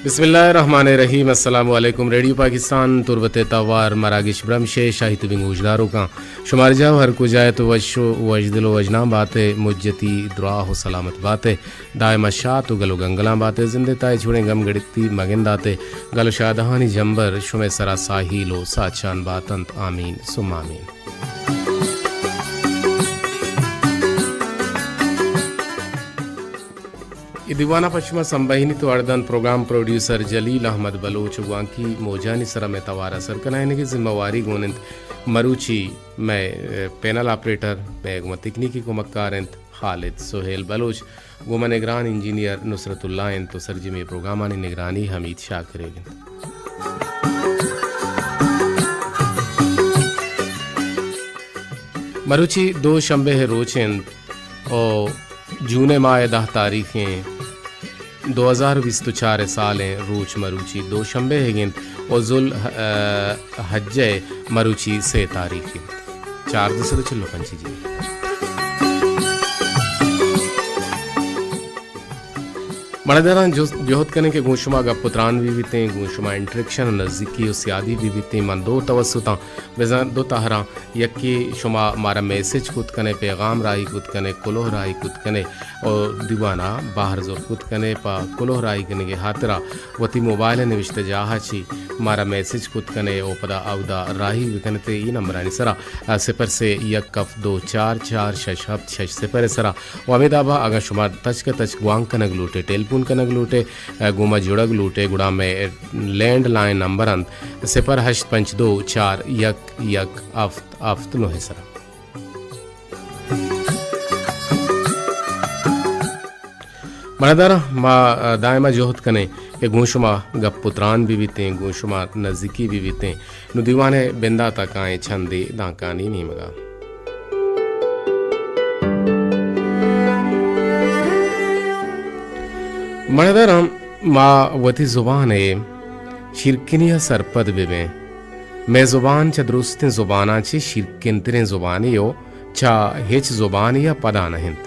بسم اللہ الرحمن الرحیم۔ السلام علیکم۔ ریڈیو پاکستان تربت ءِ توار مراگش برمش ءِ شاہی تبیں گوشداروکاں، شمار جاہ ہر کجا ات، وش و وشدل و وشنام بات ئے، مجتی دراہ و سلامت بات ئے، دائم شات و گل و گنگلاں بات ئے، زند ءِ تہا چوڑیں گم گڑتی مگندات ئے، گل و شادہانی جمبر شمئے سرا ساہیل و ساچان بات انت۔ آمین ثم آمین۔ اے دیوان ءَ پہ شما سمبہینیت و اڑ دنت پروگرام پروڈیوسر جلیل احمد بلوچ و گوانکی موجانی سرا مئے توار ءَ سر کنائینگ ءِ ذمہ واری گون انت مروچی مئے، اے، پینل آپریٹر، مئے گوما تکنیکی کمکار انت خالد سہیل بلوچ، گوما نگران انجینئر نصرت اللہ انت و سرجمی پروگرامانی نگرانی حمید شاکر ئیگ انت۔ مروچی دو شمبے ءِ روچ انت و جون ءِ ماہ ءِ دہ تاریخ انت، دو ہزار بیست و چار ءِ سال ءِ روچ مروچی دو شمبے ئیگ انت و ذوالحجہ ءِ مروچی سے تاریخ انت، چاردہ سد و چل و پنچ ہجری۔ مڑداراں جس-، جہد کنیں کہ گوں شما گپ و تران بہ بیتیں، گوں شما انٹریکشن و نزیکی و سیادی بہ بیتیں۔ من دو توسطاں بزاں دو تہراں، یکے شما مارا میسج کت کنے، پیغام راہی کت کنے، کلوہ راہی کت کنے و دیوانا بہر زور کت کنے۔ پہ کلوہ راہی کنگے ہاترا وتی موبائل نوشتہ جاہا چی مارا میسج کت کنے و پدا اودا راہی بکنتے۔ ای نمبرانی سرا، آ، صفر سے یک ہفت دو چار چار شش ہفت شش صفر سرا۔ و ہمے دابا اگاں شما تچک تچک گوانک کنگ لوٹے، ٹیلیفون کنگ لوٹے، ء، گوما جڑگ لوٹے، گڑا مئے لینڈ لائن نمبر انت صفر ہشت پنچ دو چار یک یک ہفت ہفت نو سرا۔ مڑداراں ما، ء، دائما جہد کنیں کہ گوں شما گپ و تران بہ بیتیں، گوں شما نزیکی بہ بیتیں۔ نوں دیوان ء بندات ء کائیں چندے دانکانی نیمگ ء۔ مڑداراں ما وتی زبان ء شیرکنی ء سرپد بہ بیں۔ مئے زبان چہ درستیں زباناں چہ شیرکنتریں زبانے و چہ ہچ زبانے ء پدا نہ انت۔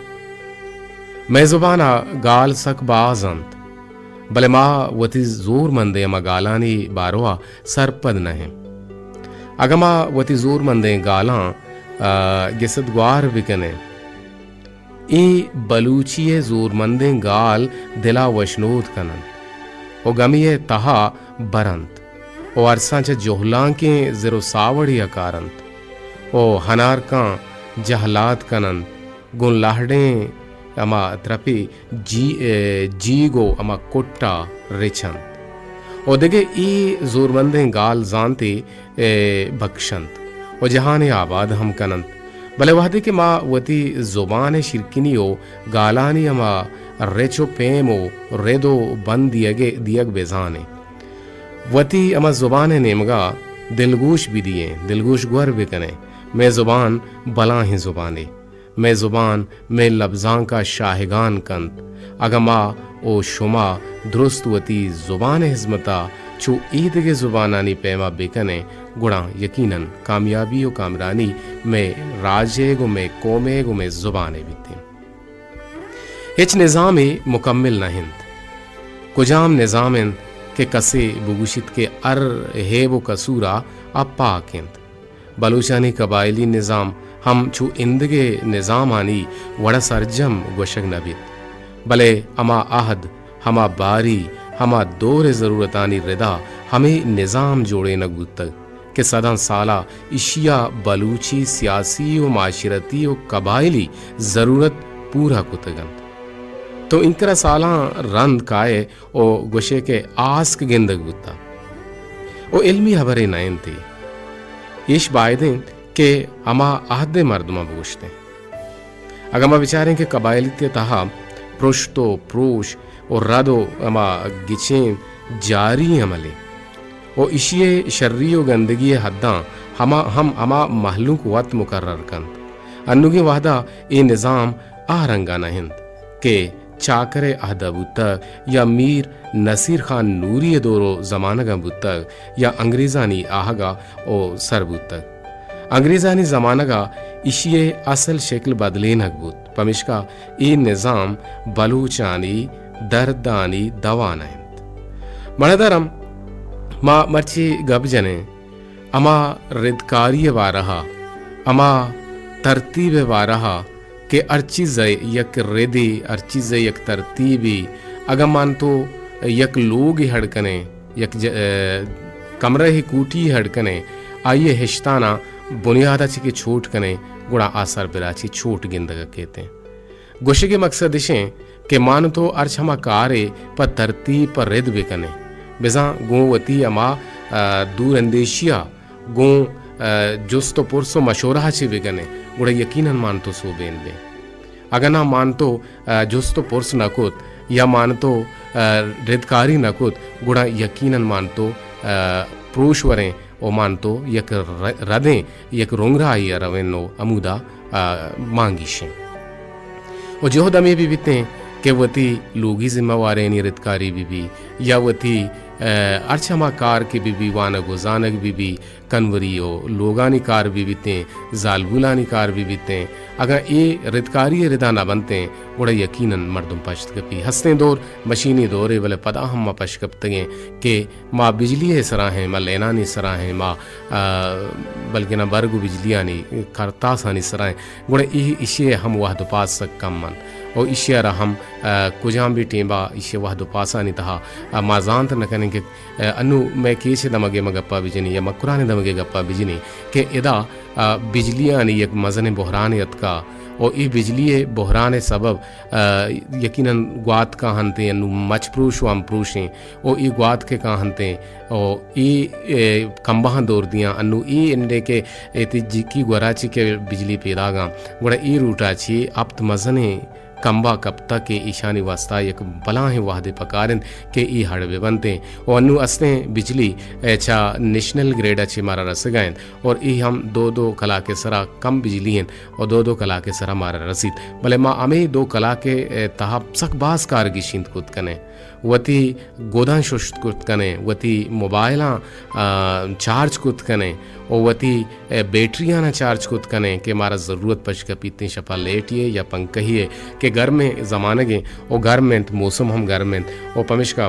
مئے زبان ء گال سک باز انت، بلے ما وتی زورمندیں ہما گالانی باروا سرپد نہ ایں۔ اگاں ما وتی زورمندیں گالاں، آ، گسد گوار بکنیں، اے بلوچی ء زورمندیں گال دل ء وشنود کن انت و گمی ء تہا بر انت و ارساں چہ جہلانکیں زر و ساوڑے ء کار انت و ہنارکاں جہلات کن انت، گوں لہڑیں ہما ترپے جی-، ء، جیگ و ہما کٹ ء رچ انت و دگہ اے زورمندیں گال زانتے ء بکش انت و جہان ء آباد ہم کن انت۔ بلے وہدے کہ ما وتی زبان ء شیرکنی و گالانی ہما رچ و پیم و رد و بند دیگ ء، دیگ بزانیں، وتی ہما زبان ء نیمگا دلگوش بدییں، دلگوش گور بکنیں، مئے زبان بلاہیں زبانے۔ مئے زبان مئے لبزانک ء شاہگان کنت۔ اگاں ما و شما درست وتی زبان ء ہزمت ء چو ایدگہ زبانانی پیما بکنیں، گڑا یقیناً کامیابی و کامرانی مئے راج ء گوں مئے قوم ء گوں مئے زبان ء بیتیں۔ ہچ نظامے مکمل نہ انت۔ کجام نظام انت کہ کسے بگوشیت کہ ہر ہیب و قصور ء آ پاک انت؟ بلوچانی قبائلی نظام ہم چو ایندگہ نظامانی وڑا سرجم گوشگ نہ بیت، بلے ہما عہد، ہما باری، ہما دور ء ضرورتانی ردا ہمے نظام جوڑینگ بوتگ کہ صداں سالا اشیا بلوچی سیاسی و معاشرتی و قبائلی ضرورت پورا کتگ انت۔ تو اینکرا سالاں رند کائے و گوشے کہ آسک گندگ بوتا و علمی ہبرے نہ انت۔ ایش باید انت کہ ہما عہد ء مردماں بگوشتیں۔ اگاں ما بچاریں کہ قبائلیت ء تہا پرشت و پروش و رد و ہما گچین جاری عملے و اشی ء شری و گندگی ء حداں ہما، ہم ہما مہلوک وت مقرر کنت۔ انوگیں وہدا اے نظام آ رنگا نہ انت کہ چاکر ء عہد ء بوتگ یا میر نصیر خان نوری ء دور و زمانگ ء بوتگ یا انگریزانی آہگ ء و سر بوتگ۔ انگریزانی زمانگ ء ایشی ء اصل شکل بدلینگ بوت، پمیشکا اے نظام بلوچانی دردانی دوا نہ انت۔ مڑدارم، ما مرچی گپ جنیں ہما ردکاری ء بارہ ء، ہما ترتیب ء بارہ ء کہ ہر چیز ء یک ردے، ہر چیز ء یک ترتیبے، اگاں مان تو یک لوگے ہڈ کنیں، یک ج-، ء، کمرہ ء کوٹی ہڈ کنیں، آئی ء ہشتاناں بنیاد ء چہ کہ چوٹ کنیں، گڑا آ سربرا چہ چوٹ گندگ ء کیت انت۔ گوشگ ء مقصد اش انت کہ مان تو ہرچ ہما کارے پہ ترتیب پہ رد بکن ئے، بزاں گوں وتی ہما، ء، دور اندیشی ء گوں، ء، جست و پرس و مشورہ ء چہ بکن ئے، گڑا یقیناً مان تو سوبین بے۔ اگاں نہ مان تو، ء، جست و پرس نہ کت یا مان تو، ء، ردکاری نہ کت، گڑا یقیناً مان تو، ء، پروش وریں و مان تو یک ر-، ردیں یک رنگراہی ء روین و ہمودا، ء، مانگیشیں۔ و جہد ہمے بہ بیتیں کہ وتی لوگی ذمہ وارینی ردکاری بہ بی یا وتی، ء، ہرچ ہما کار کہ بہ بی، وانگ و زانگ بہ بی، کنوری و لوگانی کار بہ بیتیں، زالبولانی کار بہ بیتیں، اگاں اے ردکاری ء ردا نہ بنتیں، گڑا یقیناً مردم پشت کپی۔ ہستیں دور مشینی دورے، بلے پدا ہم ما پشت کپتگیں کہ ما بجلی ء سرا ہیں، ما لینانی سرا ہیں، ما، ء، بلکنا برگ و بجلیانی کرتاسانی سرا ہیں۔ گڑا ای-، ایشی ء ہم وہد و پاس سک کم انت و ایشی ء را ہم، ء، کجام بھی ٹیمبا ایشی ء وہد و پاسانی تہا، ء، ما زانت نہ کنیں کہ، ء، انو مئے کیچ ء دمگ ء ما گپا بجنیں یا مکران ء دمگ ء گپا بجنیں کہ ادا، ء، بجلیانی یک مزنیں بحرانے اتکا و ای بجلی ء بحران ء سبب، ء، یقیناً گوات کاہنتیں، انو مچ پروش و ہم پروشیں و ای گوات کہ کاہنتیں و ای، ء، کمبہاں دور دیاں، انو ای انڈے کہ اے تجکی گورا چی کہ بجلی پیداگاں، گڑا ای روٹا چی ہپت مزنیں کمبا کپتہ کہ ایشانی واسطہ یک بلاہیں وہدے پکار انت کہ ای ہڑ بہ بنتیں۔ و انو استیں بجلی، ء، چہ نیشنل گریڈ ء چہ مارا رسگا انت اور ای ہم دو دو کلاک ء سرا کم بجلی انت و دو دو کلاک ء سرا مارا رسیت۔ بلے ما ہمے دو کلاک ء تہا سک باز کار گیشینت کت کنیں۔ وتی گداں ششت کت کنیں، وتی موبائلاں، آ، چارج کت کنیں و وتی، اے، بیٹریاں چارج کت کنیں کہ مارا ضرورت پش کپیتیں شپا لیٹی ء یا پنکہی ء کہ گرمیں زمانگیں و گرم انت، موسم ہم گرم انت و پمشکا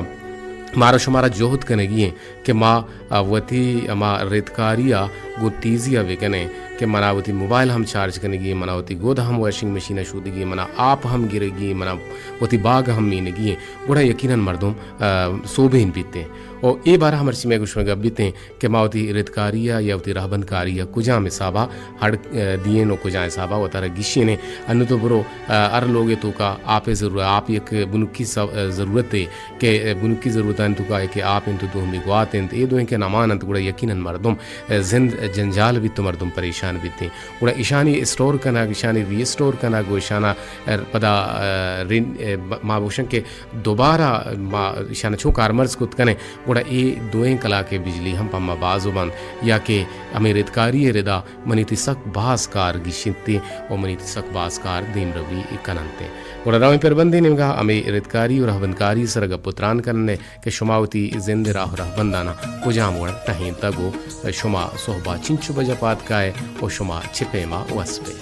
مارا شمارا جہد کنگی ایں کہ ما، آ، وتی ہما ردکاری ء گوں تیزی ء بکنیں کہ منا وتی موبائل ہم چارج کنگی، منا وتی گد ہم واشنگ مشین ء شودگی، منا آپ ہم گرگی، منا وتی باگ ہم مینگی ایں۔ گڑا یقیناً مردم، آ، سوبین بیتیں۔ و اے بارہ مرچی مئے گوشگ ء گپ بیتیں کہ ما وتی ردکاری ء یا وتی رہبندکاری ء کجام حساب ء ہڑ، ء، دئیں و کجام حساب ء وتارا گیشینیں۔ انو تو برو، ء، ہر لوگے توکا آپ ء ضرور-، آپ یک بنکی س-، ء، ضرورتے کہ بنکی ضرورتانی توکا کہ آپ انت و دومی گوات انت، اے دوئیں کہ نمان انت، گڑا یقیناً مردم، ء، زند جنجال بیت و مردم پریشان بیتیں۔ گڑا ایشانی اسٹور کنگ، ایشانی ری اسٹور کنگ و ایشانا، ء، پدا، ء، رن-، ء، ب-، ما گوشن کہ دوبارہ ما ایشاں چون کارمرز کت کنیں، گڑا اے دوئیں کلاک ء بجلی ہم پہ ما باز بنت، یا کہ ہمے ردکاری ء ردا منی تئی سک باز کار گیشینت و منی تئی سک باز کار دیمروی کننت۔ گڑا رویں پربندی نیمگا ہمے ردکاری و رہبندکاری سر گپ و تران کننے کہ شما وتی زند راہ و رہبندانا کجام وڑ ٹہینتگ و شما صحبا چنچو بجا پاد کائے و شما چہ پیما وس بے۔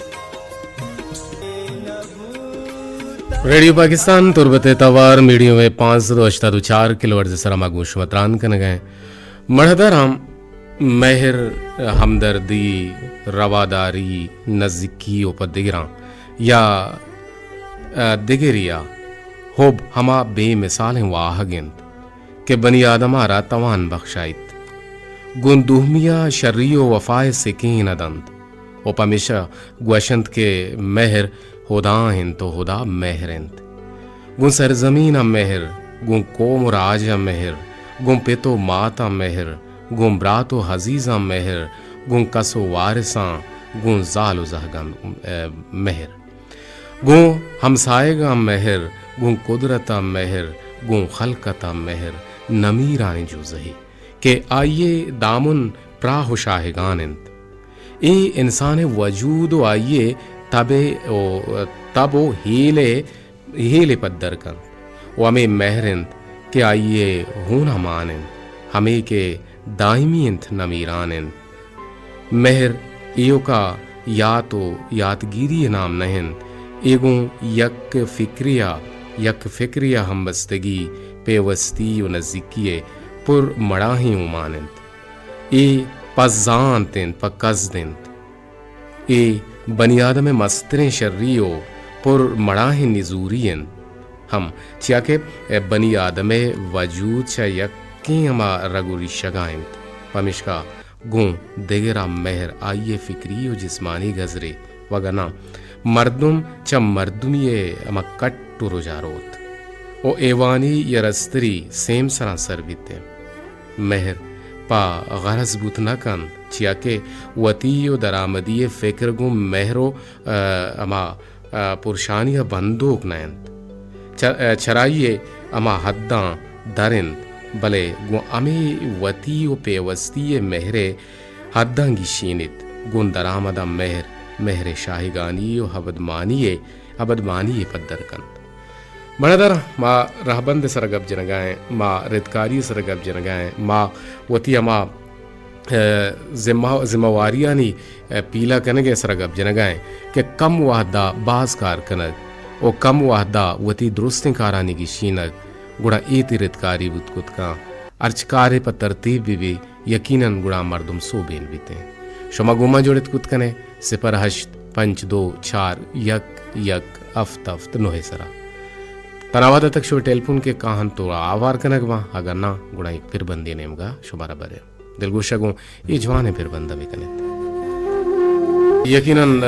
ریڈیو پاکستان تربت ء توار میڈیم ویو پانچ سد و ہشتاد و چار کلو ہرٹز ء سرا ما گوں شما تران کنگ ء ایں۔ مڑداراں مہر، ہمدردی، رواداری، نزیکی و پہ دگراں یا، ء، دگریا حب ہما بے مثالیں واہگ انت کہ بنی آدم ء را توان بخشائیت۔ گوں دومی ء شری و وفا ء سکین ء دنت و پمیشا گوشنت کہ مہر ہدا انت و ہدا مہر انت۔ گوں سرزمین ء مہر، گوں قوم و راج ء مہر، گوں پت و مات ء مہر، گوں برات و عزیزاں مہر، گوں کس و وارثاں، گوں زال و زہگاں، ء، مہر۔ گوں ہمسایگاں مہر، گوں قدرت ء مہر، گوں خلقت ء مہر، نمیرانیں جوزہے کہ آئی ء دامن پراہ و شاہگان انت۔ اے انسان ء وجود و آئی ء تب ء و، تب و ہیل ء، ہیل ء پدر کنت و ہمے مہر انت کہ آئی ء ہون ء مان انت، ہمے کہ دائمی انت، نمیران انت۔ مہر ایوکا یات و یاتگیری ء نام نہ انت، اے گوں یک فکرے ء، یک فکرے ء ہمبستگی، پیوستی و نزیکی ء پر مڑاہیں اومان انت۔ اے پہ زانت انت، پہ کزد انت۔ اے بنی آدم ء مستریں شری و پر مڑاہیں نزوری انت ہم، چیا کہ بنی آدم ء وجود چہ یکیں ہما رگ و ریشگا انت، پمیشکا گوں دگرا مہر آئی ء فکری و جسمانی گزرے، وگنا مردم چہ مردمی ء ہما کٹ و رجا روت و ایوانی یا رستری سیم سرا سر بیت انت۔ مہر پہ غرض بوت نہ کنت، چیا کہ وتی و درآمدی ء فکر گوں مہر و، ء، ہما، ء، پرشانی ء بندوک نہ انت۔ چ-، ء، چرائی ء ہما حداں در انت، بلے گوں ہمے وتی و پیوستی ء مہر ء حداں گیشینیت، گوں درآمداں مہر، مہر ء شاہگانی و ابدمانی ء، ابدمانی ء پدر کنت۔ بڑادار، ما رہبند ء سرا گپ جنگا ایں، ما ردکاری ء سرا گپ جنگا ایں، ما وتی ہما، ء، ذمہ، ذمہ واریانی، ء، پیلہ کنگ ء سرا گپ جنگا ایں کہ کم وہدا باز کار کنگ و کم وہدا وتی درستیں کارانی گیشینگ، گڑا اے تئی ردکاری بوت کت کن۔ ہرچ کارے پہ ترتیب بہ بی، یقیناً گڑا مردم سوبین بیتیں۔ شما گوما جوڑت کت کنے، صفر ہشت پنچ دو چار یک یک ہفت ہفت نوہ سرا۔ تناوت تک شو ٹیلیفون کے کاہن تو آوار کنگ باں، اگر نہ گڑا یک پھر بندی نیمگا شمارا برے۔ دلگوشا گوں اے جوانیں پھر بندہ بکنیت۔ یقیناً، ء،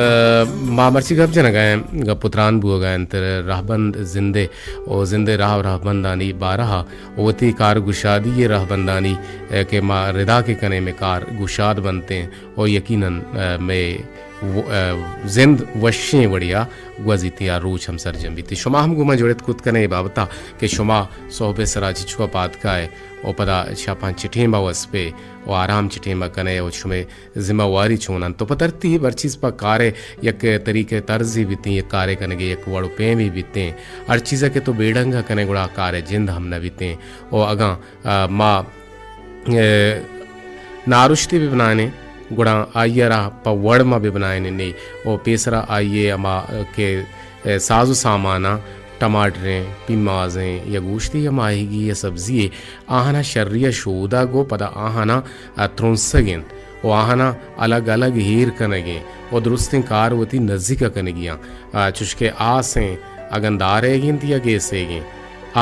ما مرچی گپ جنگا ایں، گپ و تران بوگا انت، رہبند زندے و زندے راہ و رہبندانی بارہا وتی کارگشادی ء رہبندانی، ء، کہ ما ردا کے کنیں مئے کار گشاد بنتیں و یقیناً، ء، مئے و-، ء، زند وشیں وڑیا گوزیت یا روچ ہم سرجم بیت۔ شما ہم گوں ما جڑت کت کنے اے بابتا کہ شما صحب ء سرا چچوا پاد کائے و پدا شپاں چٹیما وسپے و آرام چٹیما کنے و شمے ذمہ واری چون انت؟ تو پہ ترتیب ہر چیز پہ کارے یک طریقہ طرزی بیتیں، یک کارے کنگے یک وڑ و پیمے بیتیں۔ ہر چیزا کہ تو بیڑنگا کنے گڑا کارے جند ہم نہ بیتیں۔ و اگاں، آ، ما، اے، نارشتے بہ بنائیں گڑا آئی ء را پہ وڑ ما بہ بنائیں نے۔ و پیسرا آئی ء ہما کہ، اے، ساز و ساماناں ٹماٹریں، پیمازیں یا گوشتے یا ماہیگی یا سبزی ء آہانا شری ء شودگ و پدا آہانا، ء، ترنسگ انت و آہانا الگ الگ ہیر کنگیں و درستیں کار وتی نزیک ء کنگی آں۔ ء، چوشکہ آسیں اگن داریگ انت یا گیسیگ انت،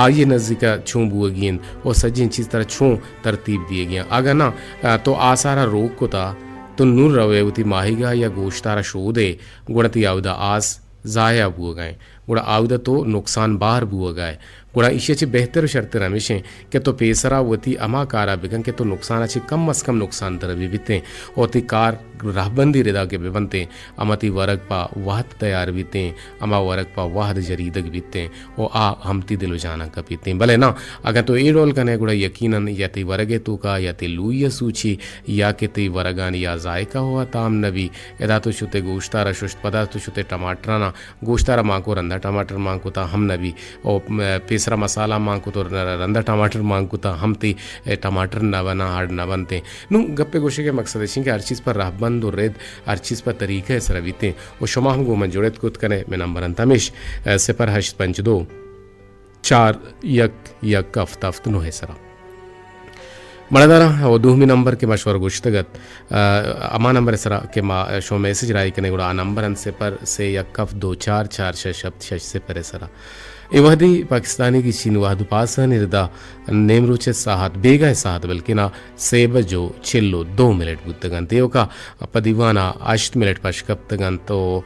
آئی ء نزیک ء چون بوگی انت و سجیں چیز ترا چون ترتیب دیگی انت۔ اگن نہ، ء، تو آسارا روک کتا، تو نون روے وتی ماہیگا یا گوشتارا شودے، گڑا تی اودا آس ضائع بوگا انت، گڑا آودا تو نقصان بار بوگا ئے۔ گڑا ایشی ء چہ بہتر و شرتر ہمیش انت کہ تو پیسرا وتی ہما کارا بکن کہ تو نقصان ء چہ کم از کم نقصان تر بہ بیتیں و تئی کار رہبندی ردا کہ بہ بنتیں، ہما تئی ورگ پہ وہد تیار بیتیں، ہما ورگ پہ وہد جریدگ بیتیں و آ ہم تئی دل و جاناں کپیتیں۔ بلے ناں، اگاں تو اے ڈول کنے گڑا یقیناً یا تئی ورگ ء توکا یا تئی لوئی ء سوچی یا کہ تئی ورگانی یا ذائقہ ہوا تام نہ بی۔ ادا تو شتے گوشتارا ششت، پدا تو شتے ٹماٹرانا گوشتارا مان کو، رندا ٹماٹر مان کتا ہم نہ بی۔ او، م-، پیسرا مسالہ مان کو تو ر-، رندا ٹماٹر مان کتا ہم تئی، اے، ٹماٹر نہ بنا، ہاڑ نہ بنتے۔ نوں گپے گوشے کہ مقصد اش کہ ہر چیز پر رہبند و رد، ہر چیز پر طریقہ سر بیتے۔ و شما ہم گو من جڑت کت کنے، میں نمبر انت ہمیش، اے، صفر ہشت پنچ دو چار یک یک ہفت ہفت نوہ سرا۔ مڑداراں، او دومی نمبر کہ ما شور گوشتگ ات، ء، ہما نمبر ء سرا کہ ما شما میسج راہی کنیں، گڑا آ نمبر انت صفر سے یک ہفت دو چار چار شش ہفت شش صفر ء سرا۔ اے وہدی پاکستانی گچین وہد و پاسانی ردا نیمروچ ء ساعت، بیگاہ ء ساعت بلکنا سے بج و چل و دو منٹ بوتگ انت۔ ایوکا پہ دیوانا ہشت منٹ پش کپتگ انت و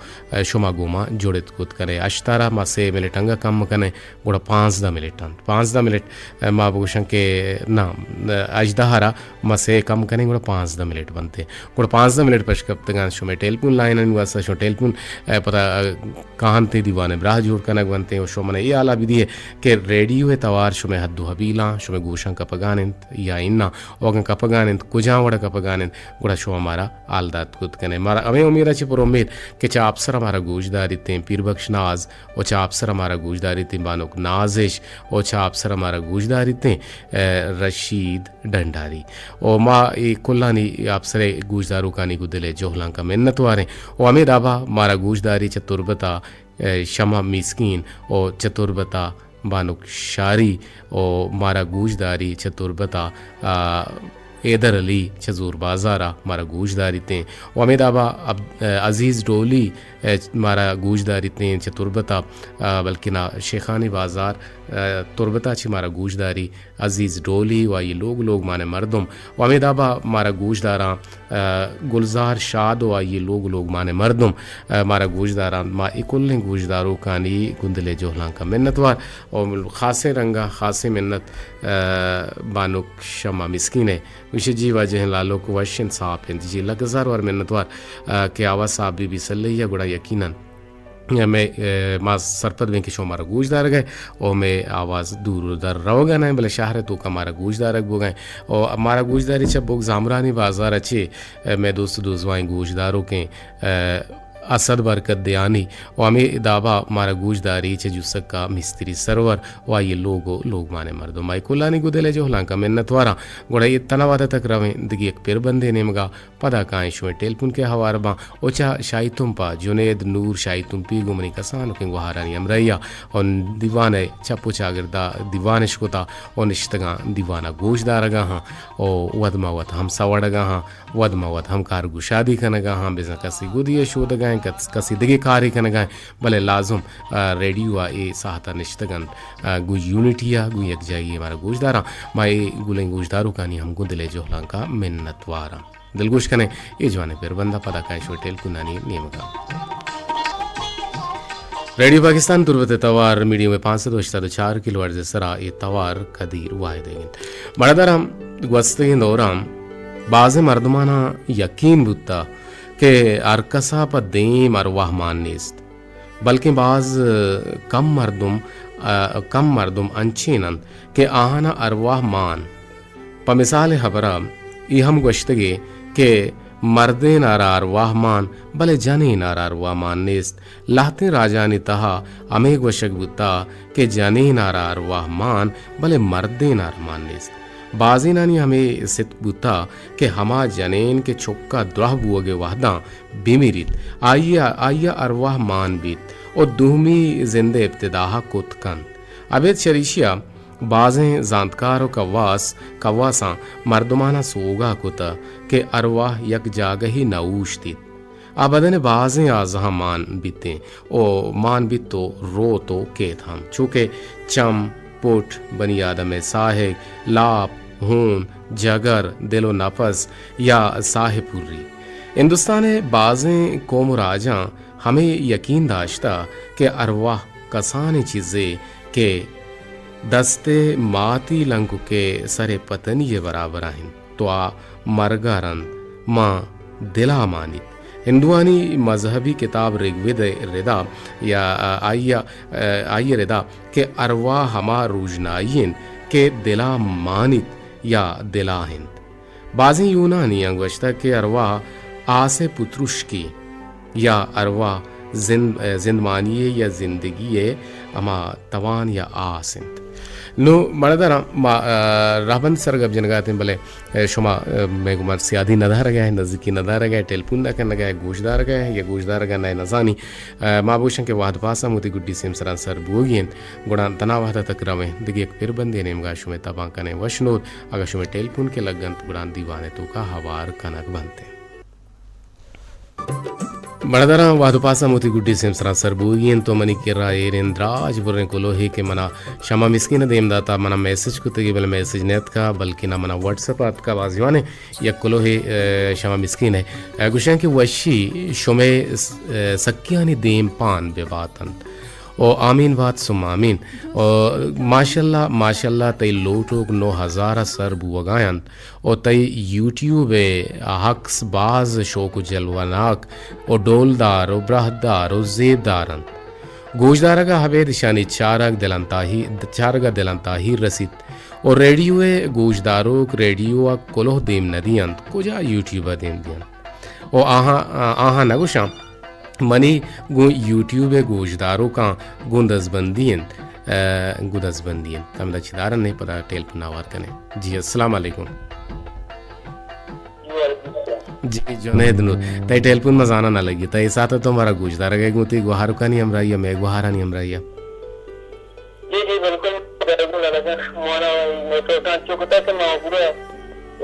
شما گوما جڑت کت کنے۔ ہشتارا ما سے منٹ انگا کم کنیں۔ گڑا پانزدہ منٹ انت۔ پانزدہ منٹ، ء، ما بگوشاں کہ ناں، ء، ہژدہ ء را ما سے کم کنیں، گڑا پانزدہ منٹ بنت۔ گڑا پانزدہ منٹ پش کپتگ انت۔ شمئے ٹیلیفون لائنانی واسطہ شما ٹیلیفون، ء، پدا، ء، کاہنتے دیوان براہ جوڑ کنگ بنت و شما منا اے حالا بدیے کہ ریڈیو ء توار شمئے حد و حبیلاں، شمئے گوشاں کپگان انت یا اناں؟ و اگاں کپگان انت، کجام وڑا کپگان انت؟ گڑا شما مارا حال دات کت کنے۔ مارا ہمے امید ء چہ پر امید کہ چہ آپسر مارا گوش داریتیں، پیر بخش ناز و چہ آپسر مارا گوش داریتیں بانک نازش و چہ آپسر مارا گوش داریتیں، ء، رشید ڈنڈاری۔ و ما اے کلانی آپسر گوش داروکانی گوں دل ء جہلانک ء منت واریں و ہمے دابا مارا گوش داری چہ تربت ء، ء، شمع میسکین و چہ تربت ء بانک شاری و مارا گوش داری چہ تربت ءَ، آ، حیدر علی چہ زور بازار ءَ مارا گوش داریتیں و ہمے دابا عبد-، عزیز ڈولی، آ، مارا گوش داریتیں چہ تربت ءَ، آ، بلکنا شیخانی بازار، آ، تربت ءَ چہ مارا گوش داری عزیز ڈولی و آئی لوگ لوگ مان مردم و ہمے دابا مارا گوش داراں، آ، گلزار شاد و آئی لوگ لوگ مان مردم، آ، مارا گوش داراں۔ ما اے کلیں گوش داروکانی گوں دل ءِ جہلانکا منتوار و خاصیں رنگا خاصیں منت، آ، بانک شمع مسکین ءِ۔ گوشے جی واجہیں لالوک وش انت، ساپ انت۔ جی لک ہزار وار منتوار، آ، کہ آواز صاحب بی بی سلہی ءَ گڑا یقیناً مئے، اے، ما سرپد بیں کہ شما مارا گوش دارگ ءَ او مئے آواز دور و در روگ ءَ نہ انت، بلے شہر ءِ توکا مارا گوش دارگ بوگ ءَ انت۔ او مارا گوش داری چہ بوگ زامرانی بازار ءَ چہ، اے، مئے دوست و دوزواہیں گوش داروکیں، اے، اسد برکت دیانی و ہمے دابا مارا گوش داری چہ جوسک ءَ مستری سرور و آئی لوگ و لوگ مان مردم۔ ما اے کلانی گوں دل ءِ جہلانکا منتواراں۔ گڑا اے تنا وہد ءَ تک رویں دگہ یک پربندے نیمگا۔ پدا کائیں شمئے ٹیلیفون کہ ہوار باں۔ او چہ شاہی تمپ ءَ جنید نور شاہی تمپی گوں منی کسانکیں گوہارانی ہمراہی ءَ او دیوان ءِ چپ و چاگرد ءَ دیوان اش کتا او نشتگاں دیوان ءَ گوش دارگا ہاں او وت ما وت ہم سوڑگا ہاں، وت ما وت ہم کار گشادی کنگا ہاں، بزاں کسے گدی ءَ شودگا انت، کس-، کسے دگہ کارے کنگا انت، بلے لازم، آ، ریڈیو ءَ اے ساہت ءَ نشتگ انت، آ، گوں یونٹی ءَ گوں یکجاہی ءَ مارا گوش داراں۔ ما اے گلیں گوش داروکانی ہم گوں دل ءِ جہلانکا منتواراں۔ دلگوش کنیں اے جوانیں پربند ءَ، پدا کائیں شمئے ٹیلیفونانی نیمگا۔ ریڈیو پاکستان تربت ءِ توار میڈیم ویو پانچ سد و ہشتاد و چار کلو ہرٹز ءِ سرا اے توار کدیر واحد ئیگ انت۔ مڑداراں گوستگیں دوراں بازیں مردماناں یقین بوتا کہ ہر کسا پہ دیم ارواہ مان نیست، بلکیں باز کم مردم، آ، کم مردم انچین انت کہ آہانا ارواہ مان۔ پہ مثال ءِ ہبرا اے ہم گوشتگے کہ مردین ءَ را ارواہ مان، بلے جنین ءَ را ارواہ مان نیست۔ لہتیں راجانی تہا ہمے گوشگ بوتا کہ جنین ءَ را ارواہ مان، بلے مردین ءَ را مان نیست۔ بازینانی ہمے ستک بوتا کہ ہما جنین کہ چکا دراہ بوگ ءِ وہداں بمیریت، آئی ءَ، آئی ءَ ارواہ مان بیت و دومی زند ءِ ابتداہ ءَ کت کنت۔ ابید چریشی ءَ بازیں زانتکار و کواس، کواساں مردماناں سوگہ کتہ کہ ارواہ یک جاگہے نہ اوشتیت۔ آ بدن ءِ بازیں آزہاں مان بیتیں و مان بیت و روت و کیت ہم، چو کہ چم، پٹ، بنی آدم ءِ ساہگ، لاپ، ہون، جگر، دل و نپس یا ساہ ءِ پوری۔ ہندوستان ءِ بازیں قوم و راجاں ہمے یقین داشتہ کہ ارواہ کسانیں چیزے کہ دست ءِ ماتی لنکک ءِ سر ءِ پتنی ءِ برابر ءَ انت، تو آ مرگ ءَ رند ماں دل ءَ مانیت۔ ہندوانی مذہبی کتاب رگوید ءِ ردا یا آئی ءَ، آئی ءِ ردا کہ ارواہ ہما روژنائی انت کہ دل ءَ مانیت یا دل ءَ انت۔ بازیں یونانیاں گوشتگ کہ ارواہ آس ءِ پتروشکی یا ارواہ زند، زندمانی ءِ یا زندگی ءِ ہما توان یا آس انت۔ نوں مڑداراں ما، آ، رہبند سر گپ جنگا اتیں، بلے، آ، شما، آ، مئے گمان سیادی نہ دارگا ئے، نزیکی نہ دارگا ئے، ٹیلیفون نہ کنگا ئے، گوش دارگا ئے یا گوش دارگا نہ ئے نزانی۔ آ، ما بوشاں کہ وہد پاسا وتی گڈی سیمسراں سر بوگی انت۔ گڑا تنا وہد ءَ تک رویں، دگہ یک پربندے نیمگا شمئے تپاں کنیں وش نود۔ اگاں شمئے ٹیلیفون کہ لگ انت، گڑا دیوان ءِ توکا ہوار کنگ بنت۔ بڑداراں وہد و پاساں وتی گڈی سیمسراں سر بوگی انت و منی کرا ایر انت دراج بریں کلوہے کہ منا شما مسکین ءَ دیم داتا، منا میسج کتگی بلے میسج نیتکا، بلکنا منا واٹس اپ ءَ اتکا۔ باز جوانیں یک کلوہے، اے، شما مسکین ءَ، اے، گوشاں کہ وشی شمئے س-، اے، سکیانی دیم پان بہ بات انت۔ او آمین بات ثم آمین۔ او ماشاءاللہ، ماشاءاللہ، تئی لوٹوک نو ہزار ءَ سر بوگا انت۔ او تئی یوٹیوب ءِ عکس باز شوک و جلوہ ناک او ڈولدار او براہدار او زیبدار انت۔ گوشدارگ ءَ ابید اشانی چارگ دلانتاہی، چارگ ءَ دلانتاہی رسیت۔ او ریڈیو ءِ گوشداروک ریڈیو ءَ کلوہ دیم نہ دینت، کجا یوٹیوب ءَ دیم دینت؟ او آہاں، آہاں نہ گوشاں۔ منی گوں یوٹیوب ءِ گوشداروکاں گوں دزبندی انت، اے، گوں دزبندی انت۔ ہمدا چہ دارن ئے پدا ٹیلیفون ءَ ہوار کنیں۔ جی، السلام علیکم۔ جی، جنید نور، تئی ٹیلیفون ما زاناں نہ لگی، تئی ساعت تو مارا گوشدارگ ءَ گوں تئی گوہاروکانی ہمراہی ءَ، مئے گوہارانی ہمراہی ءَ۔ جی، جی، بلکل۔ لگا مانا نیٹورک انچو کتا کہ ما پورا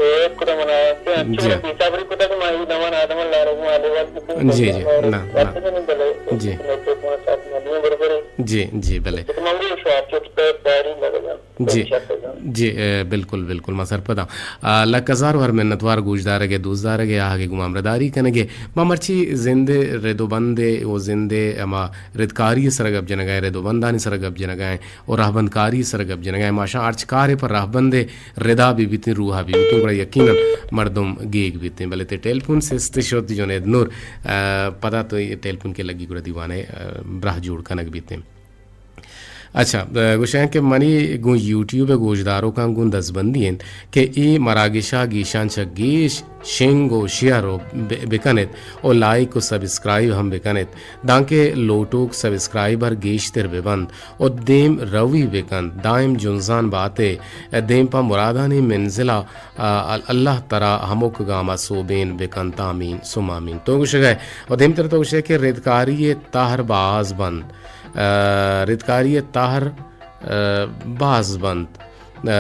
ایک کتا منا کہ انچو جی۔ بے صبری کتا کہ ما یہ نمان آدم لارو ما لیول کتے جی، جی۔ اور نہ، نہ۔ وقت نہیں بلے جی۔ نیٹورک ما ساتھ ما دوں بربرے۔ جی، جی، بلے۔ تو ما بھی شوار چوٹ پہ داری لگا۔ جی۔ شرط ہے۔ جی، اے، بلکل، بلکل، ما سرپداں۔ آ، لک ہزار وار منتوار گوشدارگ ء، دوستدارگ ء، آہگ ء گوں ہمراہداری کنگ ء۔ ما مرچی زند ء رد و بند ء و زند ء ہما ردکاری ء سر ء گپ جنگ ء، رد و بندانی سر ء گپ جنگ ء و راہبندکاری ء سر ء گپ جنگ ء۔ ماشاں ہرچ کارے پہ راہبند ء ردا بہ بیتیں، روحا بہ بیتیں، گڑا یقیناً مردم گیگ بیتیں۔ بلے تئی ٹیلیفون سست شت جنید نور، آ، پدا تو اے ٹیلیفون کہ لگی گڑا دیوان ء، آ، براہ جوڑ کنگ بیتیں۔ اچھا، ب-، گوشاں کہ منی گوں یوٹیوب ء گوشداروکاں گوں دزبندی انت کہ اے مراگشا گیشاں چہ گیش شنگ و شیئر و ب-، بکنت و لائک و سبسکرائب ہم بکنت، دانکہ لوٹوک سبسکرائبر گیشتر ببنت و دیم روی بکنت، دائم جنزان باتے، دیم پہ مرادانی منزلا، آ، ال-، اللہ ترا ہمک گاما سوبین بکنت، آمین ثم آمین۔ تو گوشگئے و دیمتر تو گوشے کہ ردکاری تہر باز بنت۔ آ، ردکاری ء تہر، آ، باز بنت۔ آ،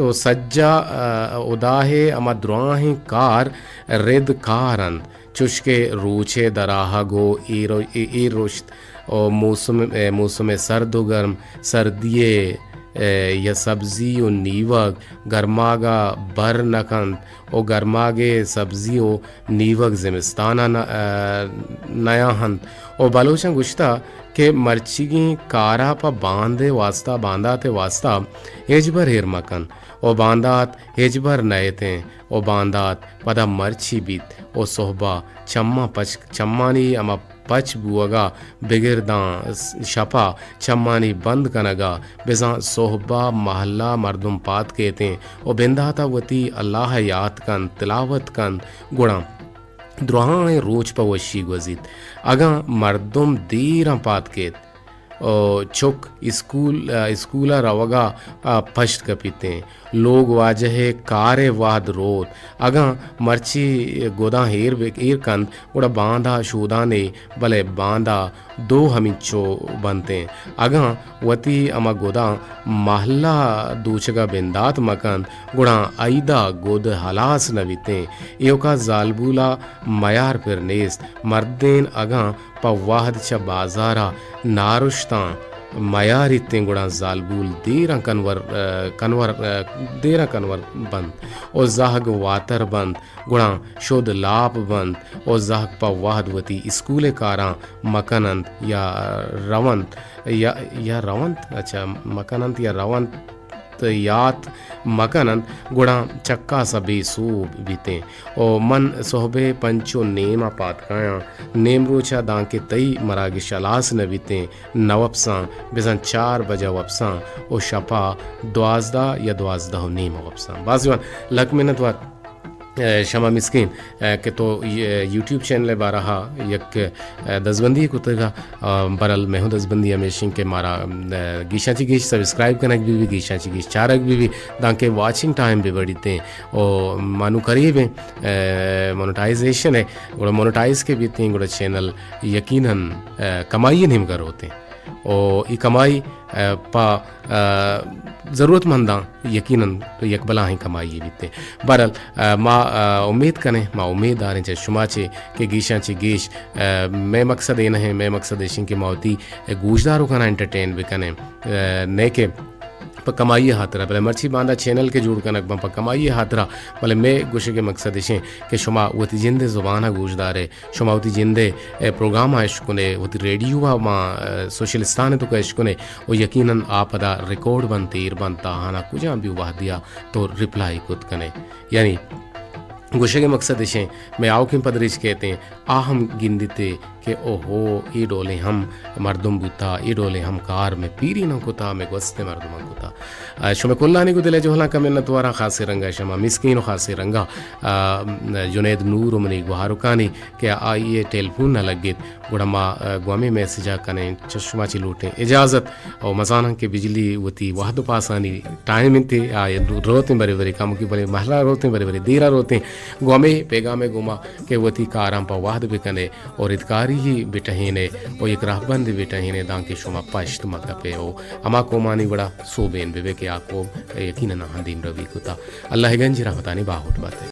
و سجا، آ، ہدا ء ہما دراہیں کار رد کار انت، چوشکہ روچ ء دراہگ و ایر، ایر رشت و موسم، اے، موسم سرد و گرم، سردی ء، اے، یا سبزی و نیوگ گرماگ ء بر نہ کنت و گرماگ ء سبزی و نیوگ زمستان ء نہ، آ، نیاہنت۔ و بلوچاں گوشتہ کہ مرچیگیں کارا پہ باند ء واسطہ، باندات ء واسطہ ہچبر ایر مکن و باندات ہچبر نئیتیں و باندات پدا مرچی بیت و سہبا چماں پچ، چمانی ہما پچ بوگا بگر داں شپا چمانی بند کنگا بزاں سہبا مہلا مردم پاد کیتیں و بنداتا وتی اللہ ء یات کنت، تلاوت کنت، گڑا دراہیں روچ پہ وشی گوزیت۔ اگاں مردم دیراں پاد کیت، او چک اسکول، اسکول ء روگا پشت کپیتیں، لوگ واجہ ء کار ء وہد روت۔ اگاں مرچی گداں ایر بہ، ایر کنت، گڑا باندا شودانے، بلے باندا دو ہمینچو بنتیں۔ اگاں وتی ہما گداں مہلہ دوچگا بندات مکنت، گڑا ایدا گد ہلاس نہ بیتیں۔ ایوکا زالبولا میار پر نیست۔ مردین اگاں پہ وہد چہ بازارا نارشتاں میاریتیں، گڑا زالبول دیراں کنور، کنور، دیراں کنور بنت و زہگ واتر بنت۔ گڑا شد لاپ بنت و زہگ پہ وہد وتی اسکول ء کاراں مکن انت یا رونت، یا، یا رونت، اچھا، مکن انت یا رونت یات مکن انت، گڑا چکاس ء بے سوب بیتیں۔ و من سہب ء پنچ و نیم ء پاد کایاں، نیم روچ ء دانکہ تئی مراگش ہلاس نہ بیتیں، نہ وپساں، بزاں چار بجہ وپساں و شپا دوازدہ یا دوازدہ و نیم ء وپساں۔ باز جوان، لک منت وار۔ اے، شما مسکین، اے، کہ تو یوٹیوب چینل ء بارہ ء یک، اے، دزبندی کتگ ء، برل مئے ہوں دزبندی ہمیش انت کہ مارا، اے، گیشاں چہ گیش سبسکرائب کنگ بہ بی، گیشاں چہ گیش چارگ بہ بی، دانکہ واچنگ ٹائم بہ بڑیتیں و ما نوں قریب ایں، اے، مونوٹائزیشن ء، گڑا مونوٹائز کہ بیتیں گڑا چینل یقیناً، اے، کمائی ء نیمگا روتیں۔ و اے کمائی، اے، پہ، اے، ضرورت منداں یقیناً یک بلاہیں کمائی بیت۔ بہرحال، اے، ما، اے، امید کنیں، ما امید داریں چہ شما چے کہ گیشاں چہ گیش، اے، مئے مقصد اے نہ ایں، مئے مقصد ایش ایں کہ ما وتی گوشداروکاں انٹرٹین بکنیں، اے، نئے کہ پہ کمائی ء ہاترا، بلے مرچی باندا چینل کہ جوڑ کنگ بنت پہ کمائی ء ہاترا، بلے مئے گوشگ ء مقصد ایش ایں کہ شما وتی جند ء زبان ء گوشدارے، شما وتی جند ء، اے، پروگرام ء اشکنے، وتی ریڈیو ء ما، اے، سوشلستان ء توکا اشکنے، و یقیناً آ پدا ریکارڈ بنت، ایر بنت، آہانا کجام بھی وہدیا تو ریپلائی کت کنے۔ یعنی گوشگ ء مقصد ایش ایں، مئے آؤکیں پدریچ کیت ایں، آ ہم گندیت کہ اوہو، اے ڈولیں ہم مردم بوتا، اے ڈولیں ہم کار مئے پیریناں کتا، مئے گوستیں مردماں کتا۔ آ، شمئے کلانی گوں دل ء جہلاں کہ منت واراں، خاصیں رنگ ء شما مسکین و خاصیں رنگ ء، آ، جنید نور و منی گوہاروکانی کہ آئی ء ٹیلیفون نہ لگیت، گڑا ما، آ، گوں ہمے میسج ء کنیں، چہ شما چہ لوٹیں اجازت۔ او مزاناں کہ بجلی وتی وہد و پاسانی ٹائم انت، آ روتیں برے برے کمکی، بلے مہلا روتیں، برے برے دیرا روتیں۔ گوں ہمے پیغام ء گوما کہ وتی کاراں پہ وہد بکنے و ردکاری بٹہینے و یک راہبندے بٹہینے دانکہ شما پشت مکپے و ہما قومانی وڑا سوبین ببے کہ آ قوم یقیناً آہاں دیمروی کتا۔ اللہ گنج رحمتانی باہوٹ باتے۔